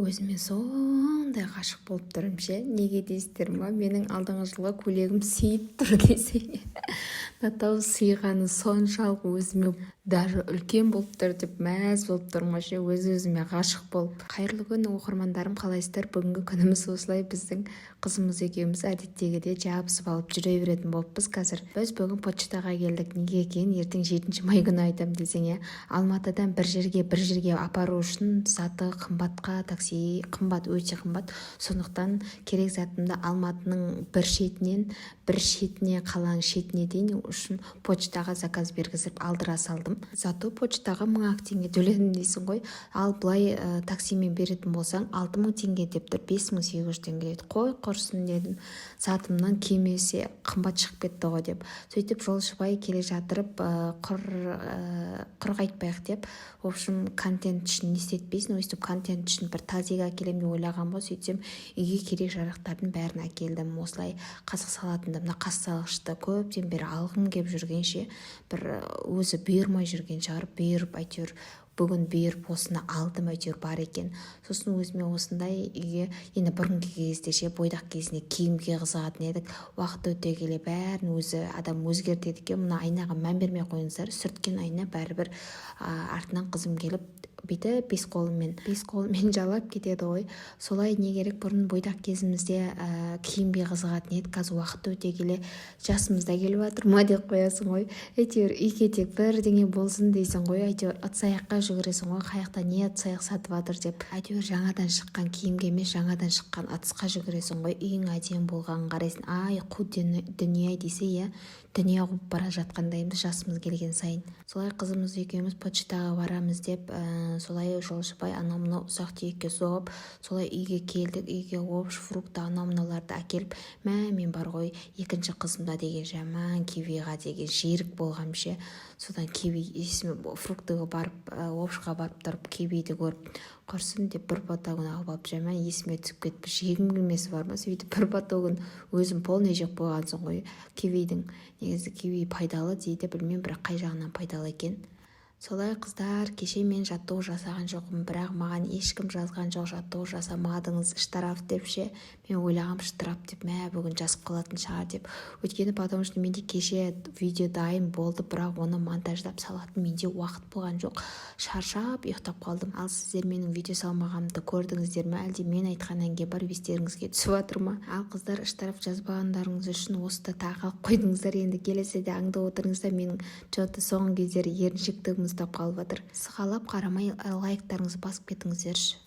Өзіме сондай ғашық болып тұрмын ше. Неге дейсіздер ма? Менің алдыңғы жылғы көйлегім сыйып тұр десе, мынау сыйғаны соншалық, өзіме даже үлкен болып тұр деп мәз болып тұрмын ғой ше, өз өзіме ғашық болып. Қайырлы күн, оқырмандарым! Қалайсыздар? Бүгінгі күніміз осылай. Біздің қызымыз екеуміз әдеттегідей жабысып алып жүре беретін болыппыз. Қазір біз бүгін почтаға келдік. Неге екенін ертең, 7 май күні айтамын десең, иә. Алматыдан бір жерге апару үшін заты қымбатқа, такси қымбат, өте қымбат. Сондықтан керек затымды Алматының бір шетінен бір шетіне, қаланың шетіне дейін үшін почтаға заказ бергізіп алдыра салдым. Зато почтаға 1000-ақ теңге төледім дейсің ғой. Ал былай таксимен беретін болсаң, 6000 теңге деп тұр, 5800 теңге дейді. Қой, құрсын дедім, затымнан келмесе қымбат шығып кетті ғой деп. Сөйтіп жолшыбай келе жатырып, құр қайтпайық деп, в общем, контент үшін не істетпейсің, өйстіп контент үшін бір тазик әкелемін деп ойлағанмын ғой. Сөйтсем, үйге керек жарақтардың бәрін әкелдім. Осылай қасық салатынды, мына қасық салғышты көптен бері алғым келіп жүргенше, бір өзі бұйырмай жүрген шығар. Бұйырып, әйтеуір бүгін бұйырып, осыны алдым, әйтеуір бар екен. Сосын өзіме осындай үйге. Енді бұрынғы кезде ше, бойдақ кезінде киімге қызығатын едік. Уақыт өте келе бәрін өзі адам өзгертеді екен. Мына айнаға мән бермей қойыңыздар, сүрткен айна бәрібір. Артынан қызым келіп, бүйтіп бес қолымен жалап кетеді ғой. Солай, не керек, бұрын бойдақ кезімізде киімге қызығатын едік. Қазір уақыт өте келе жасымыз да келіп жатыр ма деп қоясың ғой. Әйтеуір үйге тек бірдеңе болсын дейсің ғой. Әйтеуір ыдыс аяққа жүгіресің ғой, қай жақта не ыдыс аяқ сатып жатыр деп. Әйтеуір жаңадан шыққан киімге емес, жаңадан шыққан ыдысқа жүгіресің ғой. Үйің әдемі болғанын қарайсың. Ай, қу дүние десе, иә, дүние қуып бара жатқандаймыз жасымыз келген сайын. Солай қызымыз екеуміз почтаға барамыз деп, солай жолшыбай анау мынау ұсақ түйекке соғып, солай үйге келдік. Үйге овощ, фрукты, анау мынауларды әкеліп, мә, мен бар ғой, екінші қызымда деген жаман кивиға деген жерік болғам ше. Содан киви есіме, фруктыға барып, овощқа барып тұрып, кивиді көріп, құрсын деп бір батогын алып алып, жаман есіме түсіп кетіп, жегім келмесі бар ма. Сөйтіп бір батогын өзім полный жеп қойғансың ғой кивидің. Негізі киви пайдалы дейді, білмеймін, бірақ қай жағынан пайдалы екен. Солай, қыздар, кеше мен жаттығу жасаған жоқпын, бірақ маған ешкім жазған жоқ, жаттығу жасамадыңыз, штраф деп ше. Мен ойлағам, штраф деп, мә, бүгін жазып қалатын шығар деп. Өйткені, потому что менде кеше видео дайын болды, бірақ оны монтаждап салатын менде уақыт болған жоқ, шаршап ұйықтап қалдым. Ал сіздер менің видео салмағанымды көрдіңіздер ме, әлде мен айтқаннан кейін барып естеріңізге түсіп жатыр ма? Ал, қыздар, штраф жазбағандарыңыз үшін осы да тағы алып қойдыңыздар. Енді келесіде аңдып отырыңыздар, менің че-то соңғы кездері еріншектігім ұстап қалып жатыр. Сығалап қарамай, лайктарыңызды басып кетіңіздерші.